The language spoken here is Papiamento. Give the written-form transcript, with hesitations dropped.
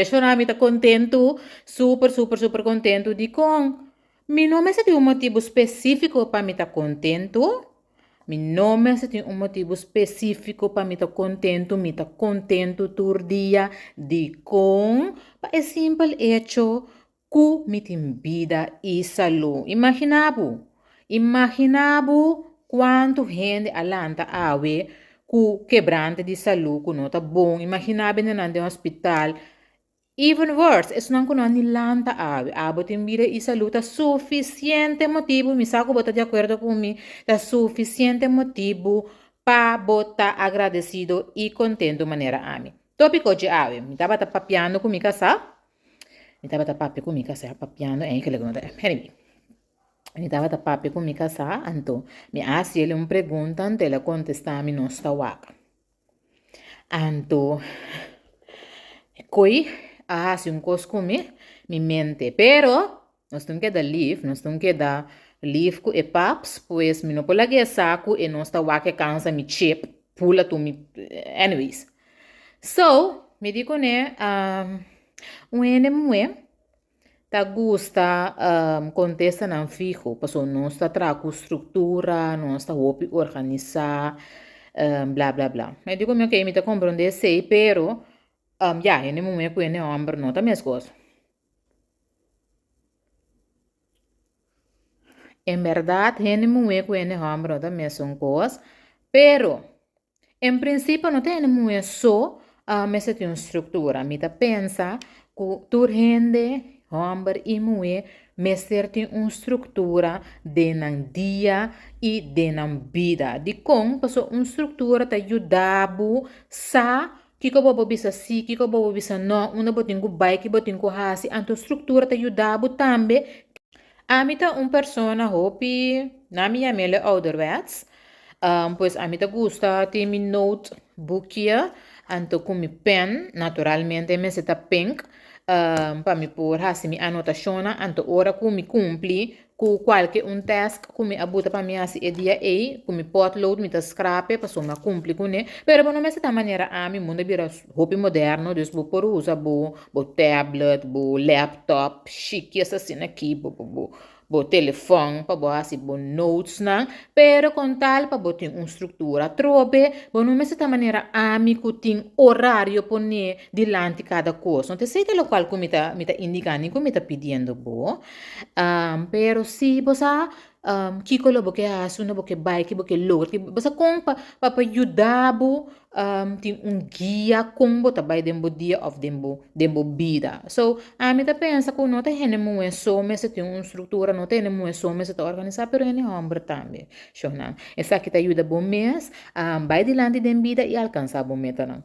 Shona mi ta kontentu, super super super kontentu. Dikon? Mi no mester tin un motibu spesífiko pa mi ta kontentu. Mi no mester tin un motibu spesífiko pa mi ta kontentu. Mi ta kontentu tur dia. Dikon? Pa e simpel echo ku mi tin bida i salú. Imaginá bo! Imaginá bo kuantu hende a lanta awe ku kebrante di salú ku no ta bon. Imaginá bo hendenan den hospital. Even worse, esunnan ku no a ni lanta awe. Abo tin bida i salú ta sufisiente motibu, mi sa ku bo ta di akuerdo ku mi, ta sufisiente motibu pa bo ta agradesido i kontentu manera ami. Tópiko dje awe, mi tabata papiando ku mi kasá. Mi tabata papia ku mi kasá, papiando eigenlijk no ta, anyway. Mi tabata papia ku mi kasá, anto mi a hasi el un pregunta, anto el a kontestá mi nos ta wak. Anto koi a hasi un kos ku mi, mi mente, pero nos tin keda lif, nos tin keda lif ku e paps, pues mi no por laga e sa ku e nos ta wak e kansa mi chip, pula tur mi, anyways. So, mi di kuné, un hende muhé ta gusta kontestanan fiho, pasobra nos ta traha ku struktura, nos ta hopi organisá, bla bla bla. Mi di kuné, okey, mi ta komprondé esei, pero ya, hende muhé ku hende hòmber no ta meskos. En bèrdat, hende muhé ku hende hòmber no ta mesun kos, pero En prinsipio no ta hende muhé so mester tin un struktura. Mi ta pensa ku tur hende, hòmber i muhé, mester tin un struktura den nan dia i den nan bida. Dikon? Pasobra un struktura ta yuda bo sa kiko bo por bisa sí, kiko bo por bisa nò, unda bo tin ku bai, ki bo tin ku hasi. Anto struktura ta yuda bo tambe. Ami ta un persona hopi, nan mi yam'el e ouderwets. Pues ami ta gusta tin mi note boekje anto ku mi pen, naturalmente mester ta pink, pa mi por hasi mi anotashonnan. Anto ora ku mi kumpli ku kualke un task ku mi a buta pa mi hasi e dia ei, ku mi potlood mi ta skrape pasobra mi a kumpli kuné. Pero bo no mester ta manera ami, mundu a bira hopi moderno, dus bo por usa bo bo tablet, bo laptop, shikies asina aki, bo bo bo telefòn pa bo hasi bo notesnan, pero kon tal pa bo tin un struktura. Atrobe bo no mester ta manera ami ku tin orario pone dilanti kada kos. No ta esei ta lokual ku mi ta mi ta indiká ni ku mi ta pidiendo bo. Pero si bo sa kiko lo bo ke hasi, unda bo ke bai, ki bo ke logra, bo sa kon pa pa yuda bo tin un guia kon bo ta bai den bo dia òf den bo den bo bida. So, ami ta pensa ku no ta hende muhé so mester tin un struktura, no ta hende muhé so mester ta organisá, pero hende hòmber tambe. Shownan, esaki ta yuda bo mes bai dilanti den bida i alkansá bo metanan.